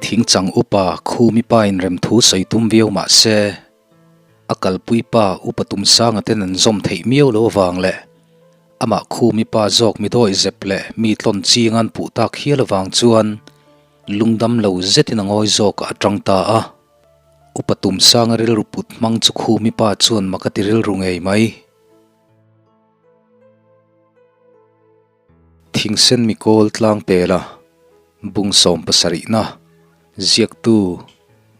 Thingchang upa Khumi pa in remthu sawi tum viau mah se, a kalpui pa Upa Tumsanga ten an zawm theih miau lo avang leh amah Khumi pa zawk mi dawi zep leh mi tlawn ching an puh tak hial avang chuan lungdam lo zetin a ngawi zawkah a tang ta a. Upa Tumsanga rilru put hmang chu Khumi pa chuan mak a ti rilru ngei mai. Thingsen mikawl tlang pela bung 70na ziaktu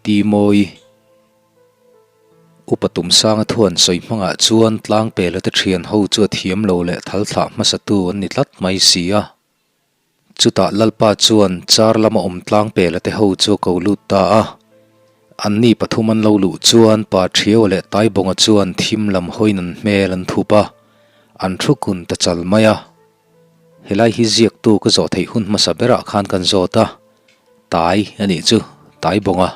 Ti Mawi Upa Tumsanga thuan sawi hmangah chuan tlang pela te thian ho chu a thiam lo leh thal thlah hmasatu an ni tlat mai si a. Chutah Lalpa chuan char lama awm tlang pela te ho chu a ko lut ta a. Anni pathum an lo luh chuan Pa Thiaua leh Taibawnga chuan thim lam hawiin an hmel an thup a, an thu kun ta chal mai a. Helai hi ziaktu ka zawh theih hun hmasa berah khan kan zawt a, Tai a nih chu, Taibawnga.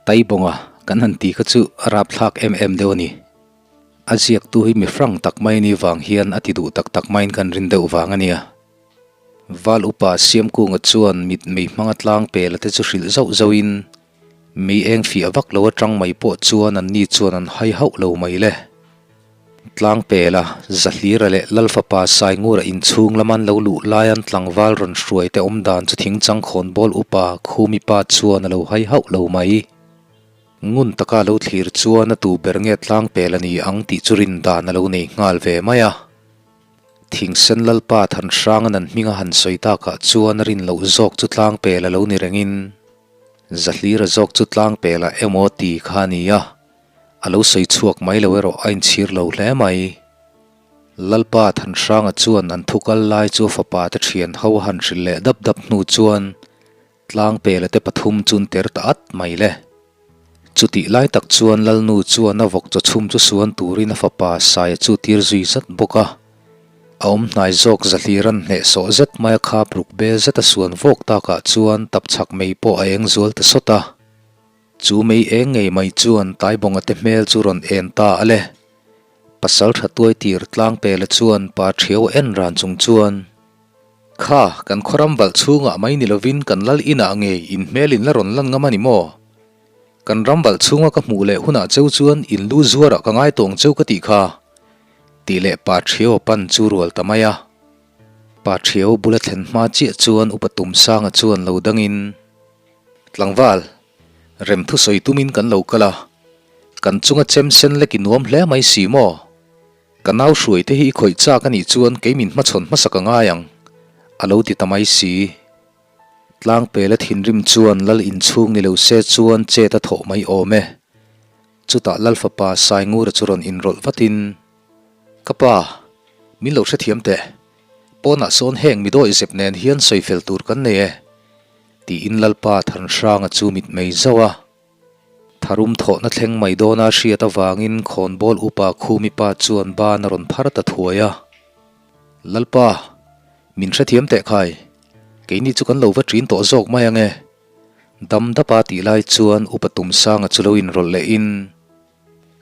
Taibawnga kan han ti kha chu a rapthlak em em deuh a ni. A ziaktu hi mi hrang tak mai ni vang hian a ti duh tak tak maiin kan rin deuh vang a nia. Val upa Siamkunga chuan mit mei hmanga tlang pela te chu hrilh zauh zauhin mei eng fiah vak lo atang mai pawh chuan an ni chuan an hai hauh lo mai le. Tlang pela, Zahlira leh Lalfapa Saingura inchhung lama an lo luh laian tlangval rawn hruai te awm dan chu thingchang khawnbawl upa Khumi pa chuan a lo hai hauh lo mai. Ngun taka lo thlir chuan a tu ber nge tlang pel a ni ang tih chu rin dan a lo nei nghal ve mai a. Thingsen Lalpa Thanhranga'n an hming a han sawi takah chuan a rin loh zawk chu tlang pel a lo ni rengin Zahlira zawk chu tlang pelah emaw ti kha a ni a, a lo sawi chhuak mai lo erawh a inchhir lo hle mai. Lalpa Thanhranga chuan an thukal lai chu a fapa te thian ho a han hrilh leh dap dap hnu chuan Tlang pela te pathum chu an ter ta at mai le. Chutih lai tak chuan Lalnu chuan a vawk chaw chhum chu suan turin a fapa Saia chu tir zui zat bawk a. A awm hnai zawk zahlir an hneh sawh zet mai a khap ruk bel zet a suan vawk takah chuan tapchhak mei pawh a eng zual ta sawt a. Chu mei eng ngei mai chuan Taibawnga te hmel chu rawn en ta a le. Pasal tha tuai tir tlang pela chuan pa thiau en ran chung chuan, Kha, kan khawram valh chhungah mai ni lovin kan lal inah ngei in hmel in la rawn lan ngam a ni maw? Kan ram valh chhunga ka hmuh leh hunah cheu chuan in lu zuarah ka ngai tawng cheu ka tih kha, tih leh Pa Thiau pan chu rual ta mai a. Pa Thiau bula thlen hma chiah chuan Upa Tumsanga chuan lo dangin, Tlangval, rem thusawi tumin kan lo kal a, kan chunga chem sen lek i nuam hle mai si maw? Ka nau hruai te hi i khawih chak a nih chuan kei min hmachhawn hmasa ka ngai ang, a lo ti ta mai si. Tlangpela thinrim chuan Lal inchhung ni lo se chuan chet a thawh mai awm e. Chutah Lal fapa Saingura chu rawn inrawlh vatin, Ka pa, min lo hrethiam teh. Pawnah sawn heng mi dawi zep nen hian sawi fel tur kan nei e, tiin Lalpa Thanhranga chu mitmei zauh a. Tharum thawhna thleng mai dawna hriat avangin khawnbawl upa Khumi pa chuan ban a rawn phar ta thuai a. Lalpa, min hrethiam teh khai, keini chu kan lo va ṭin tawh zawk mai ange. Dam dapa tih lai chuan upa Tumsanga chu lo inrawlh lehin,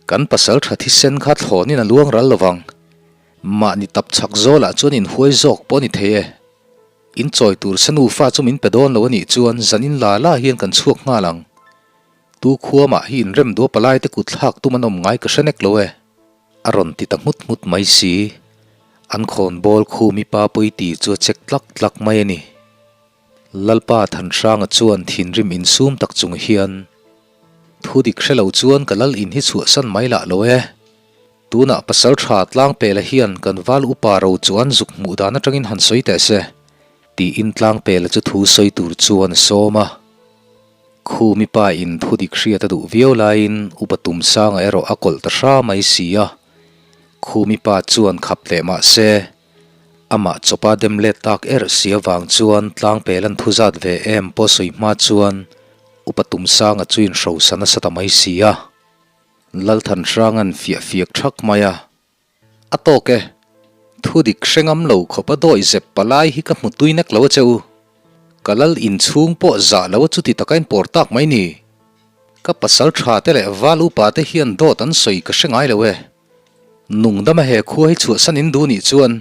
Kan pasal ṭha thisen kha thlawnin a luang ral lovang, mahni tap chhak zawlah chuan inhuai zawk pawh a ni thei e. In chawi tur sa nufa chu min pe dawn lo a nih chuan zanin la la hian kan chhuak nghal ang. Tu khua mah hi inrem duh a palai te kut thlak tum an awm ngai ka hre nek lo e. A rawn ti ta nghut nghut mai si. An khawn bawl khu mipa pawi ti chu a chek tlak tlak mai a ni. Lalpa Thanhranga chuan thinrim insum tak chung hian, Thu dik hre lo chuan ka lal in hi chhuahsan mai lah lo e. Tunah pasal tha Tlangpela hian kan val upa ro chuan zuk hmuh dan atangin han sawi teh se, tiin Tlangpela chu thu sawi tur chuan a sawm a. Khumi pa in thu dik hriat a duh viau laiin upa Tumsanga erawh a kawlh ta hra mai si a. Khumi pa chuan khap leh mah se, amah chawpa dem let tak erh si avang chuan Tlangpela'n thu zat ve em pawh sawi hma chuan upa Tumsanga chu inhrosa nasa ta mai si a. Lalthanhranga'n fiah fiak thak mai a, A tawk e, thu dik hre ngam lo khawp a dawi zep palai hi ka hmu tui nek lo a che u. Ka lal inchhung pawh zah lo a chuti taka in pawr tak mai ni. Ka pasal tha te leh val upa te hian dawt an sawi ka hre ngai lo e. Nungdama he khua hi chhuahsan in duh nih chuan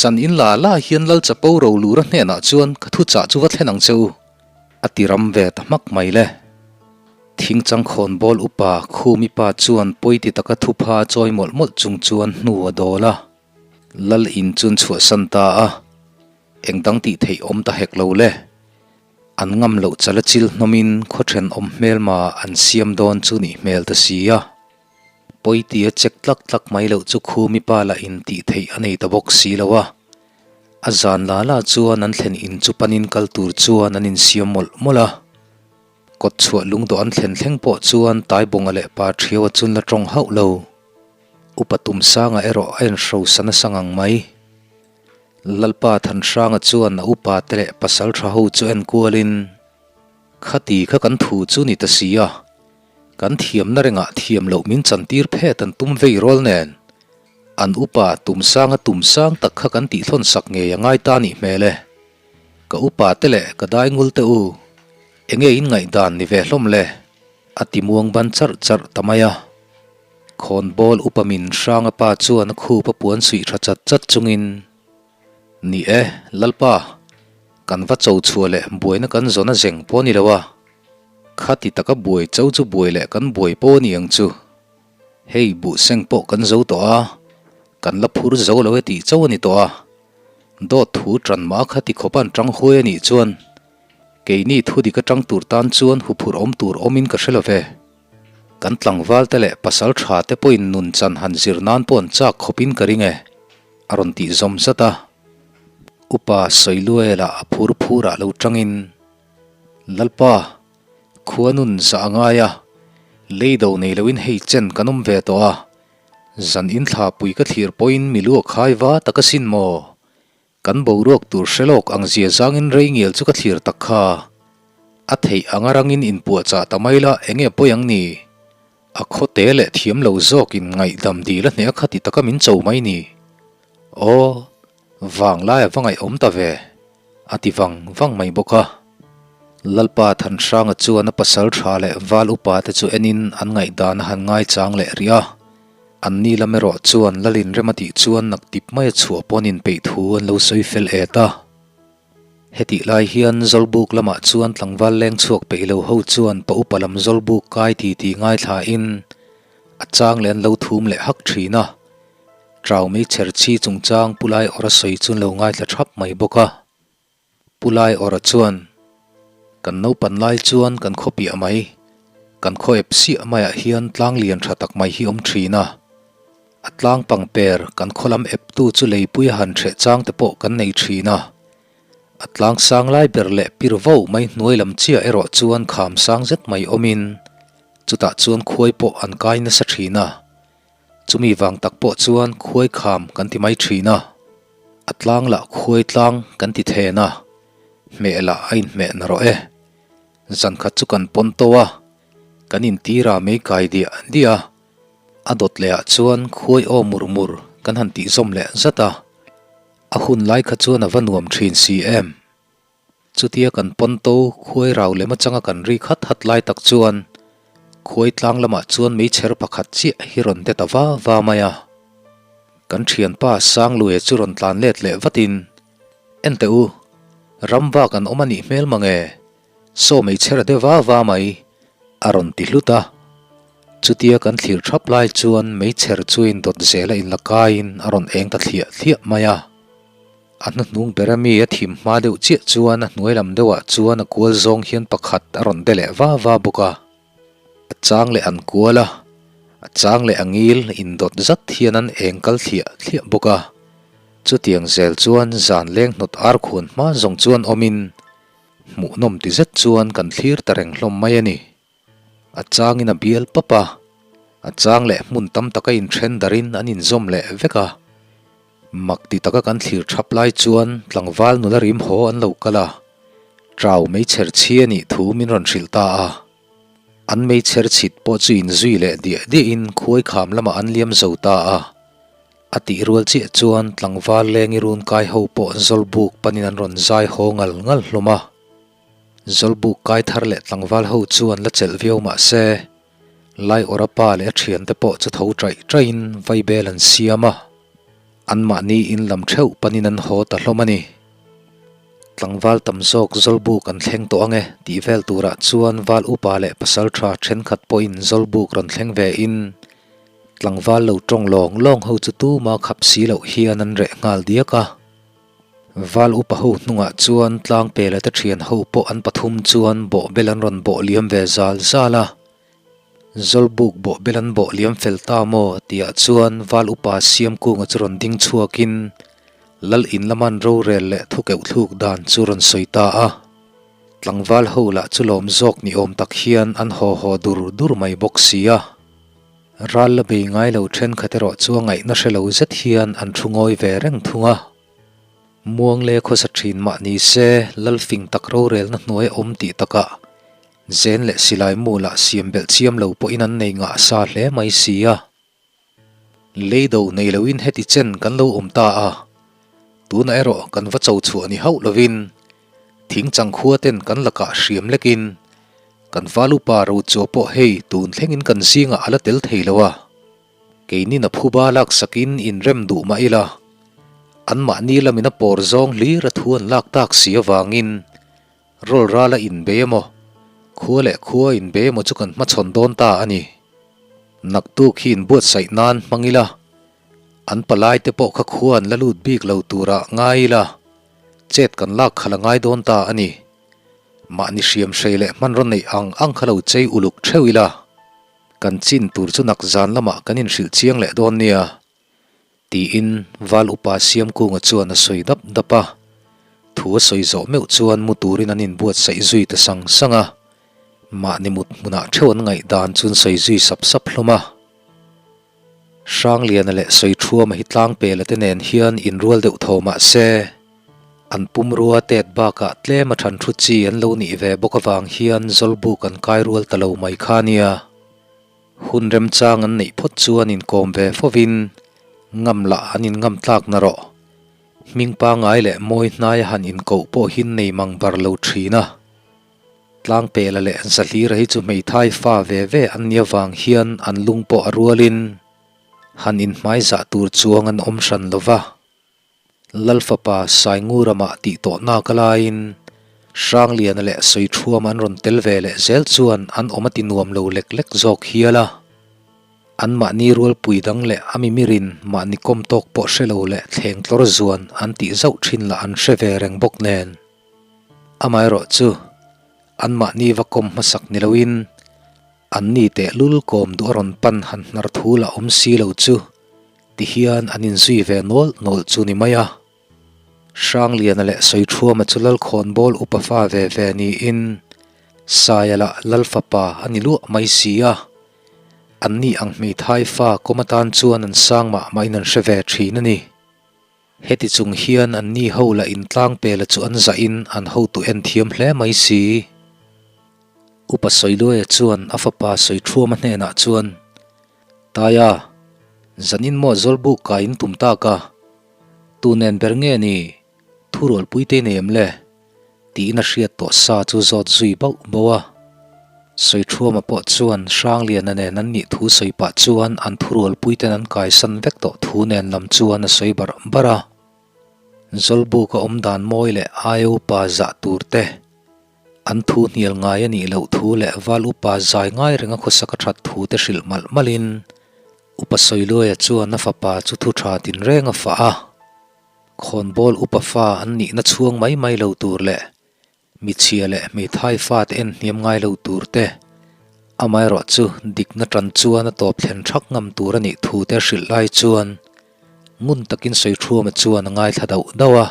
zan in la la hian Lal Chapo Rolura hnenah chuan ka thuchah chu va thlen ang che u. A ti ram ve ta hmak mai le. Thingchang khawnbawl upa Khumi pa chuan pawiti taka thupha a chawi mawlh mawlh chung chuan hnu a dawl a. Lal in chuan chhuahsan ta a. Eng dang tih theih awm ta hek lo le. An ngam loh chala chil hnawmin khaw thenawm hmelma an siam dawn chu nih hmel ta si a. Pawitia check tlak tlak mai loh chu Khumi pa lah in tih theih a nei ta bawk si lo a. A zan la la chuan an thlen in chu panin kal tur chuan an insiam mawlh mawlh a. Kawt chhuah lungdawh an thlen thleng pawh chuan Taibawnga leh Pa Thiaua chun la tawng hauh lo. Upa Tumsanga erawh a inhrosa nasa ngang mai. Lalpa Thanhranga chuan a upa te leh pasal tha ho chu en kualin, Khati kha kan thu chu ni ta si a, kan thiamna rengah thiam loh min chantir phet an tum vei rual nen, an upa Tumsanga tumsang tak kha kan tihthlawn sak ngei a ngai ta nih hmel e. Ka upa te leh ka daingul te u, enge in ngaihdan ni ve hlawm le? A ti muang ban charh charh ta mai a. Khawnbawl upa min Hranga pa chuan a khup a puan suih tha chat chat chungin, Ni e, Lalpa, kan va cho chhuah leh buaina kan zawn a zeng pawh a ni lo a, khati taka buai cho chu buai leh kan buai pawh a ni ang chu. Hei buhseng pawh kan zo tawh a, kan la phur zo lo e tih cho a ni tawh a. Dawt thu ṭan mah kha ti khawp an ṭang huai a nih chuan keini thu dik aṭang tur tan chuan huphurh awm tur awmin ka hre lo ve. Kan tlangval te leh pasal ṭha te pawhin nun chan han zir nan pawh an chak khawpin ka ring e, a rawn tih zawm zat a. Upa Sawiluaia a phur phurah lo ṭangin, Lalpa, khua nun zah a ngai a, leido nei loin hei chen kan awm ve tawh a, Zan in thlapui ka thlir pawhin mi lu a khai va tak asin maw? Kan boruak tur hre lawk ang zia zangin rei ngial chu ka thlir tak kha. A theih anga rangin inpuahchah ta mai la enge pawi ang ni? A khawte leh thiam lo zawkin ngaihdam dil a hneh a kha ti taka min cho mai ni. Aw, vanglai a va ngaihawm ta ve. A ti vang vang mai bawk a. Lalpa Thanhranga chuan a pasal tha leh val upa te chu enin an ngaihdan a han ngaichang leh rih a. Anni lam erawh chuan Lalin rem a tih chuan naktip mai a chhuah pawn inpeih thu an lo sawi fel et a. Hetih lai hian Zawlbuk lamah chuan tlangval leng chhuak peih lo ho chuan pa upa lam Zawlbuk kai ti ti ngaithlain a chang leh an lo thum leh hak thin a. Trau meichher chhi chungchang Pu Laiawra sawi chu an lo ngaithla thap mai bawk a. Pu Laiawra chuan, Kan naupan lai chuan kan khaw piah mai, kan khaw ep siah maiah hian tlang lian tha tak mai hi awm thin a. A tlang pangper kan khaw lam eptu chu leipui a han hreh chang te pawh kan nei thin a. A tlang sang lai ber leh pir vo mai hnuai lam chiah erawh chuan kham sang zet mai awmin chutah chuan khuai pawh an kai nasa thin a. Chumi vang tak pawh chuan khuai kham kan ti mai thin a, a tlang lah khuai tlang kan ti then a, hmeh lah a inhmeh na rawh e. Zan khat chu kan pawn to a, kan intir a mei kai diah diah a, a dawt leh ah chuan khuai aw mur mur kan han tih zawm leh zat a, a hun lai kha chuan a va nuam thin si em. Chutia kan pawnto khuai rau lem atanga kan ri khat hat lai tak chuan khuai tlang lamah chuan meichher pakhat chiah hi rawn de ta va va mai a. Kan thianpa Sangluia chu rawn tlan let leh vatin, En teh u, ram vak an awm a nih hmel mang e, saw meichher a de va va mai, a rawn ti hlut a. Chutia kan thlir thap lai chuan meichher chu indawt zela inla kaiin a rawn eng ta thliah thliah mai a. A hnuhnung bera mi a thim hma deuh chiah chuan a hnuai lam deuhah chuan a kual zawng hian pakhat a rawn de leh va va bawk a. A chang leh an kual a, a chang leh a ngil indawt zat hian an eng kal thliah thliah bawk a. Chutiang zel chuan zan leng hnawt ar khuan hma zawng chuan awmin hmuhnawm ti zet chuan kan thlir ta reng hlawm mai a ni. A changin a bial pap a, a chang leh hmun tam taka inthen darin an inzawm leh vek a. Mak ti taka kan thlir thap lai chuan tlangval nula rim haw an lo kal a, Trau meichher chhi a nih thu min rawn hrilh ta a. An meichher chhit pawh chu inzui leh diah diahin khuaikham lamah an liam zo ta a. A tih rual chiah chuan tlangval lengi run kai ho pawh Zawlbuk panin an rawn zai haw ngal ngal hlawm a. Zawlbuk kai thar leh tlangval ho chuan la chelh viau mah se, Laiawra pa leh a thiante pawh chu tho ṭaih ṭaihin vaibel an siam a, anmahni in lam theuh panin an haw ta hlawm a ni. Tlangval tam zawk Zawlbuk an thleng tawh ange tih vel turah chuan Val upa leh pasaltha thenkhat pawhin Zawlbuk rawn thleng ve in tlangval lo tawng lawng lawng ho chu tuma khap si loh hian an reh nghal diak a. Val upa ho hnungah chuan Tlangpela te thian ho pawh an pathum chuan bawhbel an rawn bawh liam ve zal zal a. Zawlbuk bawhbel an bawh liam fel ta maw tihah chuan Val upa Siamkunga chu rawn ding chhuakin Lal in lama an rorel leh thukeuh thluk dan chu rawn sawi ta a. Tlangval ho lah chu lawm zawk ni awm tak hian an haw haw dur dur mai bawk si a. Ral la bei ngai lo thenkhat erawh chu a ngaihna hre lo zet hian an thu ngawi ve reng thung a. Muang le khawsa thin mah ni se Lal fing tak rorelna hnuai awm tih takah Zen leh silai mu lah siam belh chiam lo pawhin an nei ngah sa hle mai si a. Leido nei loin heti chen kan lo awm ta a, tunah erawh kan va cho chhuah ni hauh lovin thing chang khua ten kan lakah hriam lekin kan val upa Rochua pawh hei tun thlengin kan zingah a la tel thei lo a. Keinin a phuba laksakin inrem duh mah ila, anmahni lamin a pawr zawng hlir a thu an lak tak si avangin Rawl ral a inbe emaw, khua leh khua inbe emaw chu kan hmachhawn dawn ta a ni. Naktuk hi inbuatsaih nan hmang ila, an palai te pawh kha khua an la lut bik lo turah ngai ila, chet kan lak khalh a ngai dawn ta a ni. Mahni hriam hrei leh hmanraw neih ang ang kha lo chei uluk theuh ila, kan chin tur chu nak zan lamah kan inhrilh chiang leh dawn nia. Tiin Val Upa Siamkunga chuan a sawi dap dap a. Thu a sawi zawh meuh chuan mu turin an inbuatsaih zui ta sang sang a. Mahni mut hmunah theuh an ngaihdan chu an sawi zui sap sap hlawm a. Hrangliana leh Sawiṭhuama hi Tlangpela te nen hian inrual deuh tho mah se, an pumrua tet bakah tlem a ṭhan thu chi an lo nih ve bawk avang hian Zawlbuk an kai rual ta lo mai kha nia. Hun remchang an neih phawt chuan inkawm ve fovin ngam lah an inngam tlak na rawh. Hming pangai leh mawi hnaia han inkoh pawh hi nei mang bar lo thin a. Tlangpela leh Zahlira hi chu hmeithai fa ve ve an nia vang hian an lung pawh a rualin han inhmai zah tur chuang an awm hran lo va. Lal fapa Saingurama tih tawh nak a laiin Hrangliana leh Sawiṭhuama an rawn tel ve leh zel chuan an awm a ti nuam lo lek lek zawk hial a. Anmahni rualpui dang leh a mimirin mahni kawm tawk pawh hre lo leh thleng tlawr zuan an tih zauh ṭhin lah an hre ve reng bawk nen. Amaherawhchu, anmahni va kawm hmasak ni loin Anni tehlul kawm duh a rawn pan han hnar thu lah awm si lo chu ti hian an inzui ve nawlh nawlh chu ni mai a. Hrangliana leh Sawiṭhuama chu Lalkhawnbawl upa fa ve ve niin Saia lah Lal fapa a ni luah mai si a. Anni ang hmeithai fa kawm atan chuan an sang mah mahin an hre ve ṭhin a ni. Heti chung hian anni ho lah intlang pela chu an zahin an hotu en thiam hle mai si. Upa Sawiluaia chuan a fapa Sawiṭhuama hnenah chuan, Taia, zanin maw Zawlbuk kai in tum tak a, tu nen ber nge ni, thurualpui te i nei em le? tiin a hriat tawh sa chu zawt zui bauh bauh a. Sawiṭhuama pawh chuan Hrangliana nen an nih thu sawi pah chuan an thurualpui ten an kaisan vek tawh thu nen lam chuan a sawi barh barh a. Zawlbuk a awm dan mawi leh aia upa zah tur te, An thu hnial ngai a nih loh thu leh val upa zai ngai renga khawsak a that thu te hrilh malh malhin Upa Sawiluaia chuan a fapa chu thu tha tinreng a fah a. Khawnbawl upa fa an nihna chhuang mai mai lo tur leh michhia leh hmeithai fate en hniam ngai lo tur te, amaherawhchu dikna tan chuan a tawp thlen thak ngam tur a nih thu te hrilh lai chuan ngun takin Sawiṭhuama chuan a ngaithla dauh dauh a.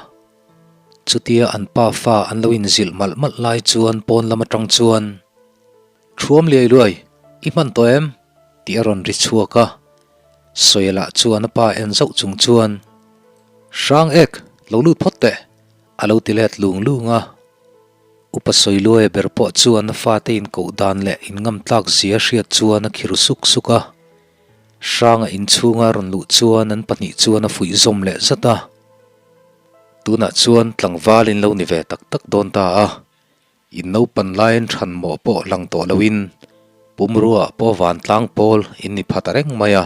Chutia an pa fa an lo inzilh malh malh lai chuan pawn lam atang chuan, Thuam liai luai, i hman tawh em? tih a rawn ri chhuak a. Sawiala chuan a pa en zauh chung chuan, Hrang ek, lo lut phawt teh, a lo ti let lung lung a. Upa Sawiluaia ber pawh chuan a fate inkoh dan leh inngamtlak zia hriat chuan a khir suk suk a. Hranga inchhunga rawn luh chuan an pahnih chuan a fuih zawm leh zat a. Tunah chuan tlangval in lo ni ve tak tak dawn ta a, in naupan laiin than mawh pawh lang tawh loin pumrua pawh vantlang pawl in ni pha ta reng mai a.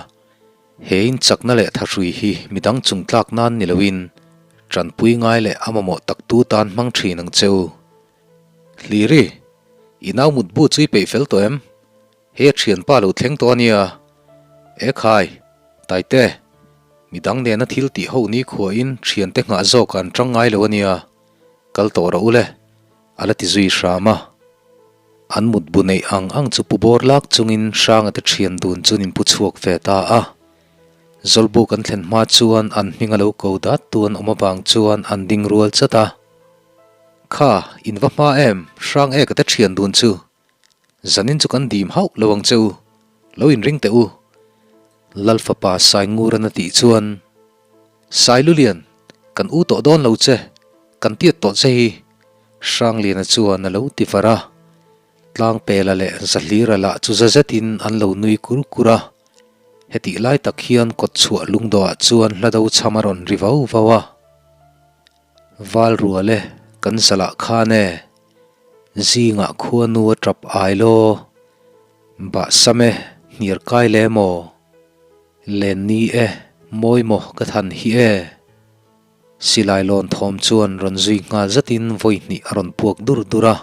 He in chakna leh thahrui hi midang chung tlak nan ni loin Tanpui ngai leh a mamawh tak tu tan hmang thin ang che u. Hliri, i nau mutbu chu i peih fel tawh em? Hei a thianpa lo thleng tawh a nia. E khai, Taite, midang nena thil tih ho ni khuahin thiante nghah zawk an tang ngai lo a nia. Kal tawh rawh u le, a la ti zui hram a. An mutbu neih ang ang chu pu bawr lak chungin Hranga te thian dun chuan in pu chhuak ve ta a. Zawlbuk an thlen hma chuan an hming a lo ko dat tu an awm avang chuan an ding rual chat a. Kha, in va hma em, Hrang e ka te thian dun chu. Zanin chu kan dim hauh lo ang che u, lo inring teh u. Lal fapa Sainguran a tih chuan, Sailulian, kan u tawh dawn lo che, kan tiat tawh che hi, Hrangliana chuan a lo ti var a. Tlangpela leh Zahlira lah chu za zetin an lo nui kur kur a. Hetih lai tak hian kawtchhuah lungdawhah chuan hla do chham a rawn ri vau vau a. Val rual e, kan zalah khan e. Zingah khuanu a tap ai law. Bah sam e, hniar kai le maw? Len ni e, mawi maw ka than hi e. Silai lawn thawm chuan rawn zui nghal zatin vawi hnih a rawn puak dur dur a.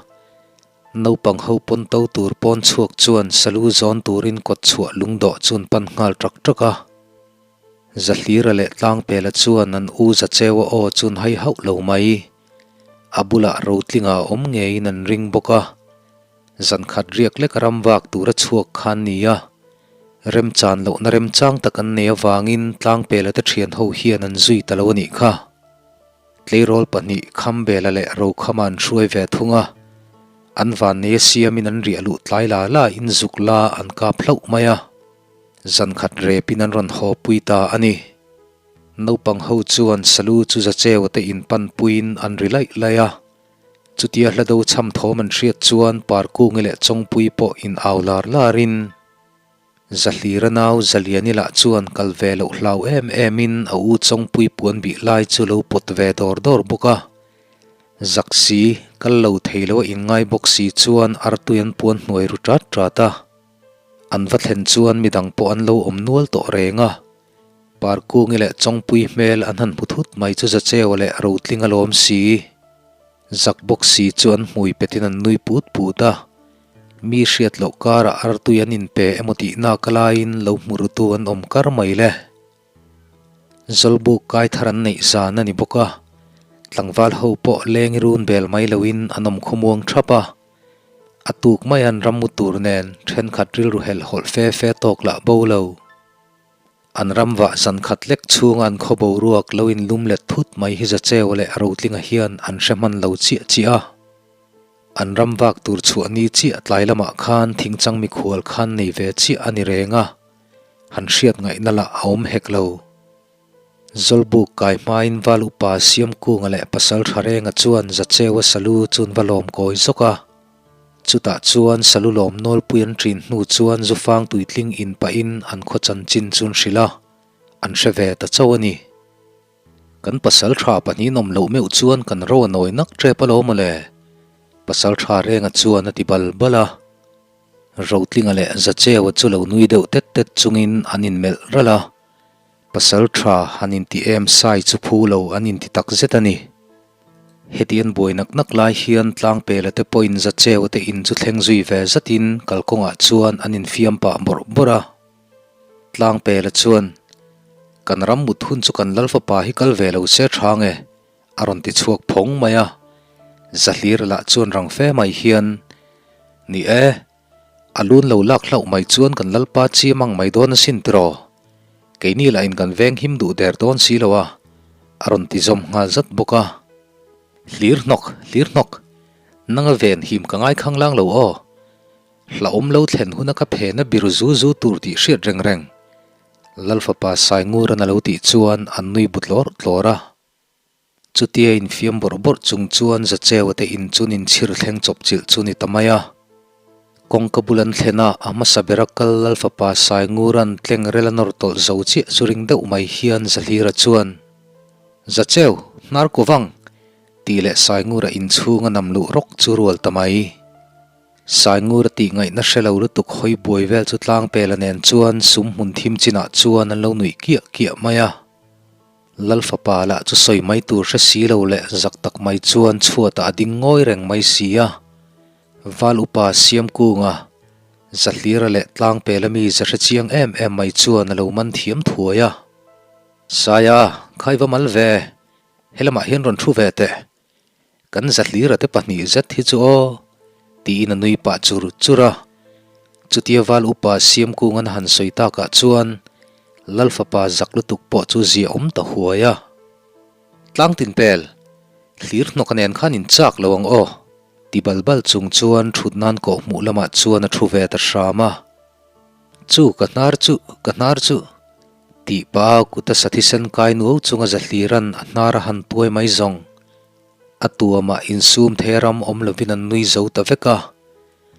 Naupang ho pawn to tur pawn chhuak chuan salu zawn turin kawt chhuah lungdawh chuan pan nghal ṭak ṭak a. Zahlira leh Tlangpela chuan an u Zacheua aw chun hai hauh lo mai. A bulah Rotlinga a awm ngeiin an ring bawk a. Zankhat riak lek a ram vak tura chhuak kha an ni a. Remchan lohna remchang tak an nei avangin Tlangpela te thian ho hian an zui ta lo a nih kha. Tleirawl pahnih Khambela leh Rokhama an hruai ve thung a. An vannei a siamin an riah luh tlai la la in zuk la an kap hlauh mai a. Zankhat repin an rawn haw pui ta a ni. Naupang ho chuan Salu chu Zacheua te in pan puiin an ri laih laih a. Chutia hla do chham thawm an hriat chuan Parkungi leh Chawngpui pawh in au lar larin Zahlira nau Zaliani lah chuan kal ve loh hlau em emin a u Chawngpui puan bih lai chu lo pawt ve dawr dawr bawk a. Zak si, kal lo thei lo a inngai bawk si chuan artui an puan hnuai ru ṭat ṭat a. An va thlen chuan midang pawh an lo awm nual tawh reng a, Parkungi leh Chawngpui hmel an han hmu thut mai chu Zacheua leh Rotling a lawm si. Zak bawk si chu an hmui petin an nui put put a, mi hriat loh karah artui an inpe emaw tih nak laiin lo hmu rutu an awm kar mai le. Zawlbuk kai thar an neih zan a ni bawk a, tlangval ho pawh leng i run bel mai loin an awm khawmuang thap a. A tuk mai an ram mu tur nen thenkhat rilru helh hawlh fe fe tawk lah bo lo. An ram vah zan khat lek chhunga an khaw boruak lo in lum let thut mai hi Zacheu leh Rotlinga hian an hre hman lo chiah chiah a. An ram vak tur chhuah ni chiah tlai lamah khan thingchang mikhual khan nei ve chiah a ni reng a, han hriat ngaihna lah a awm hek lo. Zawlbuk kai hmain Val Upa Siamkunga leh Pasal Tha Renga chuan Zacheua Salu chun va lawm kawi zawk a. Chutah chuan Salu lawm nawlpui an ṭin hnu chuan Zufang tuitling in pahin an khaw chanchin chun hrilh a, an hre ve ta chauh a ni. Kan Pasal Tha pahnihin awm loh meuh chuan kan ro a nawi nak ṭep alawm aw le, Pasal Tha Renga chuan a ti bal bal a. Rotlinga leh Zacheua chu lo nui deuh tet tet chungin an inmelh ralh a. Pasal tha han inti em sai chu phu lo an inti tak zet a ni. Heti an buai nak nak lai hian Tlangpela te pawhin Zacheua te in chu thleng zui ve zatin kalkawngah chuan an infiam pah bawrh bawrh a. Tlangpela chuan, Kan ram mut hun chu kan Lalfapa hi kal ve lo se tha nge? a rawn ti chhuak phawng mai a. Zahlir lah chuan rang fe mai hian, Ni e, A lun lo lak hlauh mai chuan kan Lalpa chi mang mai dawn asin tiraw? Keini lahin kan veng him duh der dawn si lo a, a rawn ti zawm nghal zat bawk a. Hlir hnawk, hlir hnawk, nanga ven him ka ngai khang lang lo aw. Hlauhawm lo thlen huna ka phena biru zu zu tur tih hriat reng reng. Lalfapa Sainguran a lo tih chuan an nui bu tlawr tlawr a. Chutia infiam bawrh bawrh chung chuan Zacheua te in chu ninchhir thleng chawp chilh chu ni ta mai a. Kawngka bul an thlen a, a hmasa bera kal Lal fapa Saingura'n tleng rel a nawr tawlh zo chiah chu ring deuh mai hian Zahlira chuan, Zacheu, hnar ku vang! tih leh Saingura inchhung a nam luh rawk chu rual ta mai. Saingura tih ngaihna hre lo lutuk hawi buai vel chu Tlangpela nen chuan sum hmun thim chinah chuan an lo nuih kiah kiah mai a. Lal fapa lah chu sawi mai tur hre si lo leh zak tak mai chuan chhuatah a ding ngawi reng mai si a. Val upa Siamkunga, Zahlira leh Tlangpela mi za hre chiang em em mai chuan a lo man thiam thuai a. Saia, khai va mal ve, helamah hian rawn thu ve teh. Kan Zahlira te pahnih zet hi chu aw, tiin a nui pah chur chur a. Chutia Val upa Siamkungan a han sawi takah chuan Lal fapa zak lutuk pawh chu zia awm ta huai a. Tlangtin pel, thlir hnawk nen khan in chak lo ang aw, ti bal bal chung chuan thut nan kawh hmuh lamah chuan a thu ve ta hram a. Chu ka hnar chu, ka hnar chu, tih pah a kut a sa thisen kai nuau chunga Zahlira'n a hnar a han tuai mai zawng. A tuamah insum thei ram awm lovin an nui zo ta vek a.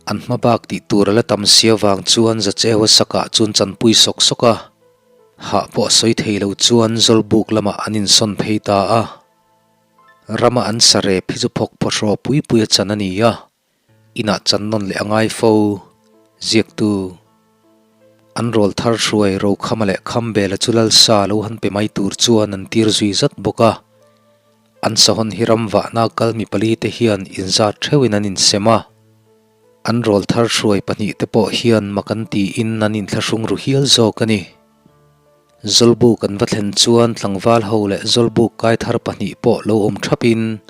An hma bak tih tur a la tam si avang chuan Zacheua sakah chuan chanpui sawk sawk a. Hah pawh a sawi thei lo chuan Zawlbuk lamah an insawn phei ta a. Rama an sa rep hi chu phawk phawhraw pui pui a chan a ni a. Inah chan nawn leh a ngai fo. Ziaktu an rawl thar hruai Rokhama leh Khambela chu Lalsa lo han pe mai tur chuan an tir zui zat bawk a. An sahawn hi ram vahna kal mi pali te hian inzat theuhin an insem a. An rawl thar hruai pahnih te pawh hian mak an tiin an inthlahrung ru hial zawk a ni. Zawlbuk an va thlen chuan tlangval ho leh Zawlbuk kai thar pahnih pawh lo awm thapin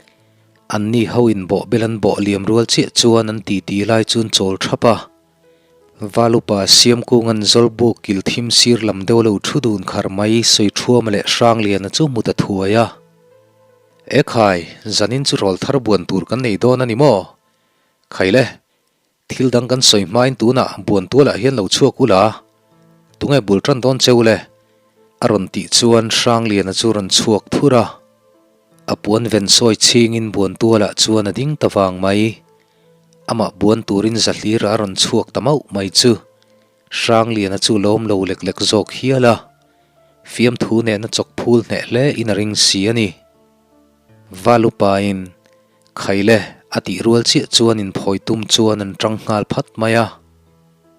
anni ho in bawhbel an bawh liam rual chiah chuan an titi lai chu an chawl thap a. Valupa Siamkunga'n Zawlbuk kil thim sir lam deuh lo thu dun khar mai Sawiṭhuama leh Hrangliana chu hmu ta thuai a. E khai, zanin chu rawl thar buan tur kan nei dawn a ni maw? Khai le, thil dang kan sawi hmain tunah buan tualah hian lo chhuak ula, tunge bul ṭan dawn cheu le? A rawn tih chuan Hrangliana chu rawn chhuak thur a. A puan ven sawi chhingin buan tualah chuan a ding ta vang mai. Amah buan turin Zahlir a rawn chhuak ta mauh mai chu Hrangliana chu lawm lo lek lek zawk hial a, fiamthu nena chawk phul hneh hle in a ring si a ni. Valupain, Khaile a tih rual chiah chuan inphawi tum chuan an tang nghal phat mai a.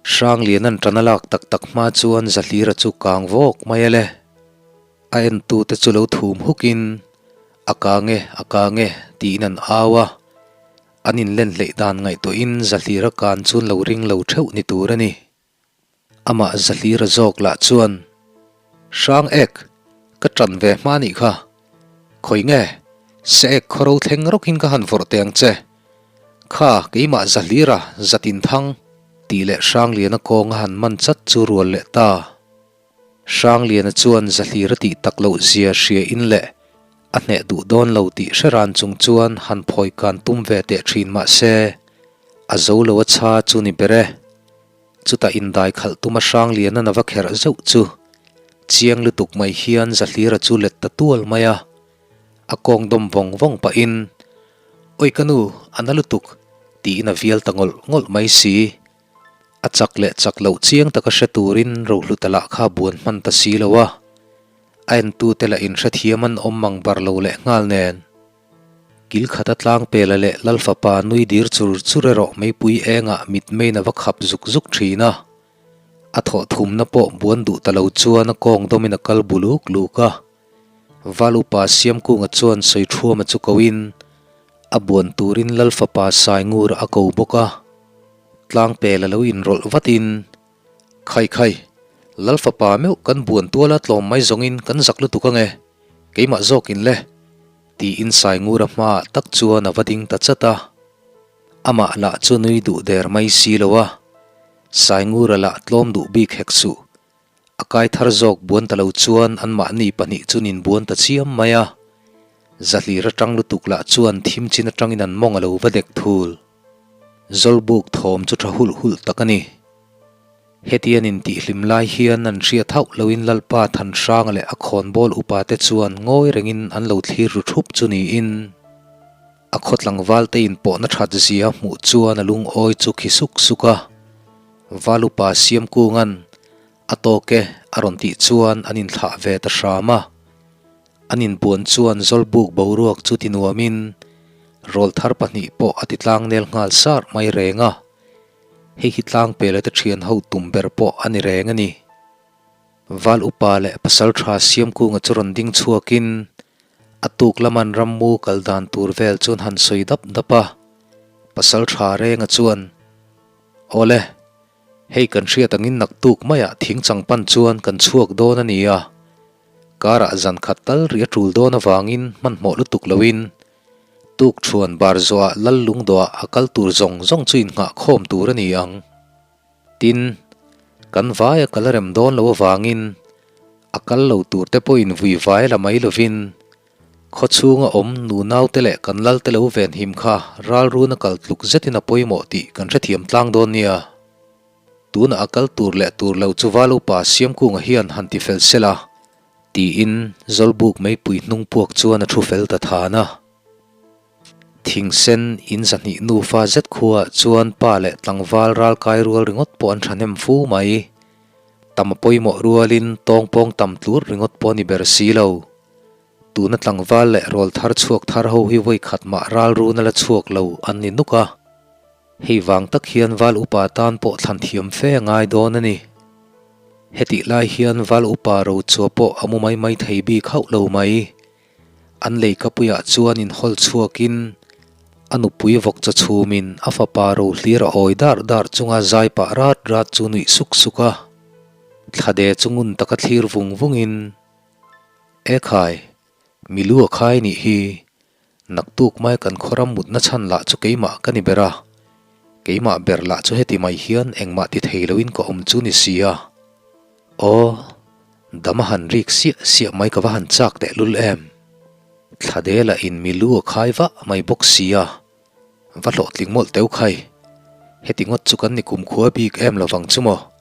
Hrangliana'n tan a lak tak tak hma chuan Zahlira chu kang vawk mai a le. A entute chu lo thum hukin, A kang e, a kang e, tiin an au a. An inlen hleih dan ngaihtuahin Zahlira kan chuan lo ring lo theuh ni tur a ni. Amah Zahlira zawk lah chuan, Hrang ek, ka ṭan ve hma nih kha. Khawi nge, se ek khawro thleng rawkin ka han vawrh teh ang che. Kha, keimah Zahlira, Zatinthang, tih leh Hrangliana kawng a han man chat chu rual leh ta. Hrangliana chuan Zahlir a tih tak loh zia hria in leh a hneh duh dawn lo tih hre ran chung chuan han phawi kan tum ve teh thin mah se a zo lo a chha chu ni ber e. Chutah indai khalh tuma Hrangliana na va kherh zeuh chu chiang lutuk mai hian Zahlira chu let ta tual mai a, a kawng dawm vawng vawng pahin Awi ka nu, a na lutuk tiin a vial ta ngawlh ngawlh mai si. A chak leh chak loh chiang taka hre turin Rohluta lah kha buan hman ta si lo a, a entute lah inhrethiam an awm mang bar lo leh nghal nen. Kil khata Tlangpela leh Lalfapa nui dir chur chur erawh meipui engah mitmeiin a va khap zuk zuk thin a, a thawh thumna pawh buan duh ta lo chuan a kawng dawmin a kal bu luk luk a. Val upa Siamkunga chuan Sawiṭhuama chu koin a buan turin Lalfapa Saingura a ko bawk a. Tlangpel a lo inrawlh vatin, Khai khai, Lal fapa meuh kan buan tuala tlawm mai zawngin kan zak lutuk ange, keimah zawkin le, tiin Saingura hmaah tak chuan a va ding ta chat a. Amah lah chu nui duh der mai si lo a, Saingura lah tlawm duh bik hek suh. A kai thar zawk buan ta lo chuan anmahni pahnih chu nin buan ta chiam mai a. Zahlir atang lutuk lah chuan thim chin atangin an mawng a lo va dek thul. Zawlbuk thawm chu tha hulh hulh tak a ni. Hetian intihhlim lai hian an hriat hauh loin Lalpa Thanhranga leh a khawnbawl upate chuan ngawi rengin an lo thlir ru thup chu niin a khaw tlangvalte inpawhna that zia hmuh chuan a lungawi chu khi suk suk a. Val upa Siamkunga'n a tawk e a rawn tih chuan an inthlah ve ta hram a. An inbuan chuan Zawlbuk boruak chu ti nuamin rawlthar pahnih pawh a ti tlangnel nghal sar mai reng a, hei hi tlangpela te thian ho tum ber pawh a ni reng a ni. Val upa leh pasalṭha Siamkunga chu rawn ding chhuakin a tuk laman rammu kal dan tur vel chuan han sawi dap dap a. Pasalṭha Renga chuan, Awle, hei kan hriat angin naktuk maiah thing chang pan chuan kan chhuak dawn a ni a, karah zan khat tal rih a ṭul dawn avangin hmanhmawh lutuk loin tuk ṭhuan bar zawhah lal lungdawhah a kal tur zawng zawng chu innghah khawm tur a ni ang. Tin, kan vaia kal a rem dawn lo avangin a kal lo tur te pawhin vui vai la mai lovin khaw chhunga awm nunaute leh kan lalte lo venhim kha ralruna kal tluk zetin a pawimawh tih kan hrethiam tlang dawn nia. Tunah a kal tur leh tur lo chu Val upa Siamkunga hian han ti fel sela tiin Zawlbuk meipui hnung puak chuan a thu fel ta than a. Thingsen in zahnih nufa zet khuaah chuan pa leh tlangval ral kai rual ringawt pawh an thahnem fu mai. Tam a pawimawh rualin tawngpawng tam tlur ringawt pawh a ni ber si lo. Tuna tlangval leh rawl thar chhuak thar ho hi vawi khat mah ral run a la chhuak lo an ni nuk a. Hei vang tak hian val upa tan pawh thlan thiam fe a ngai dawn a ni. Hetih lai hian val upa rochua pawh a mu mai mai thei bik hauh lo mai. An leikapuiah chuan inhawl chhuakin a nupui vawkchaw chhumin a fapa ro hlir a awi dar dar chunga zai pah rat rat chu nuih suk suk a. Thlade chu ngun taka thlir vung vungin, E khai, mi lu a khai nih hi, naktuk mai kan khawram mutna chhan lah chu keimah ka ni ber a, keimah ber lah chu heti mai hian engmah ti thei loin ka awm chu ni si a. Aw, dam a han rik siah siah mai ka va han chak teh lul em. Thladela in mi lu a khai vah mai bawk si a, va hlawhtling mawlh teu khai. Heti ngawt chu kan ni kumkhua bik em lovang chu maw?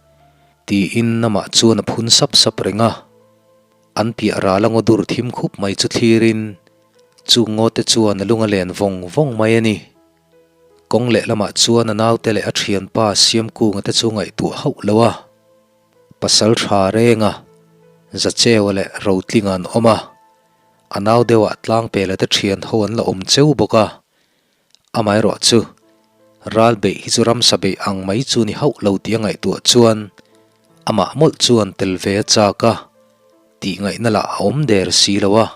Tiin amah chuan a phun sap sap reng a. An piah ral a ngaw dur thim khup mai chu thlirin chung ngaw te chuan a lung a len vawng vawng mai a ni. Kawng lehlamah chuan a naute leh a thianpa Siamkunga te chu ngaihtuah hauh lo a. Pasal tha renga Zacheua leh Rotlinga an awm a, a nau deuhah Tlangpela te thian ho an la awm cheu bawk a. Amaherawh chu, ral beih hi chu ramsa beih ang mai chu ni hauh lo tih a ngaihtuah chuan amah mawlh chuan tel ve a chak a, tih ngaihna lah a awm der si lo a.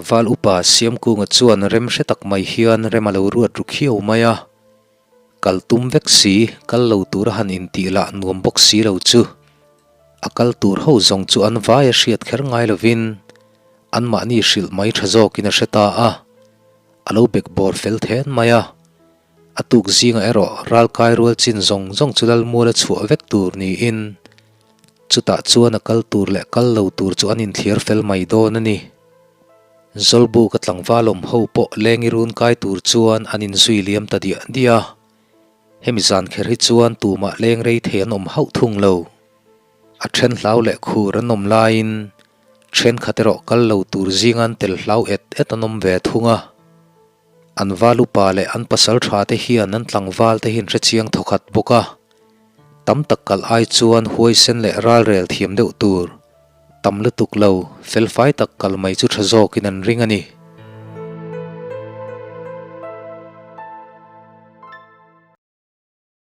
Val upa Siamkunga chuan rem hre tak mai hian rem a lo ruat ru khiau mai a. Kal tum vek si, kal lo tura han intih lah nuam bawk si lo chu. A kal tur ho zawng chu an vai a hriat kher ngai lovin anmahni hrilh mai tha zawkin a hre ta a, a lo bek bawr fel then mai a. A tuk zingah erawh ralkai rual chin zawng zawng chu Lalmuala chhuah vek tur niin chutah chuan a kal tur leh kal lo tur chu an inthliar fel mai dawn a ni. Zawlbuka tlangval awm ho pawh lengi run kai tur chuan an inzui liam ta diah diah a, hemi zan kher hi chuan tumah leng rei thei an awm hauh thung lo. A then hlau leh khur an awm laiin thenkhat erawh kal lo tur zinga an tel hlau et et an awm ve thung a. An val upa leh an pasal tha te hian an tlangval te hi an hrechiang thawkhat bawk a, tam tak kalh ai chuan huaisen leh ralrel thiam deuh tur. Tam lutuk lo, felfai tak kal mai chu tha zawkin an ring a ni.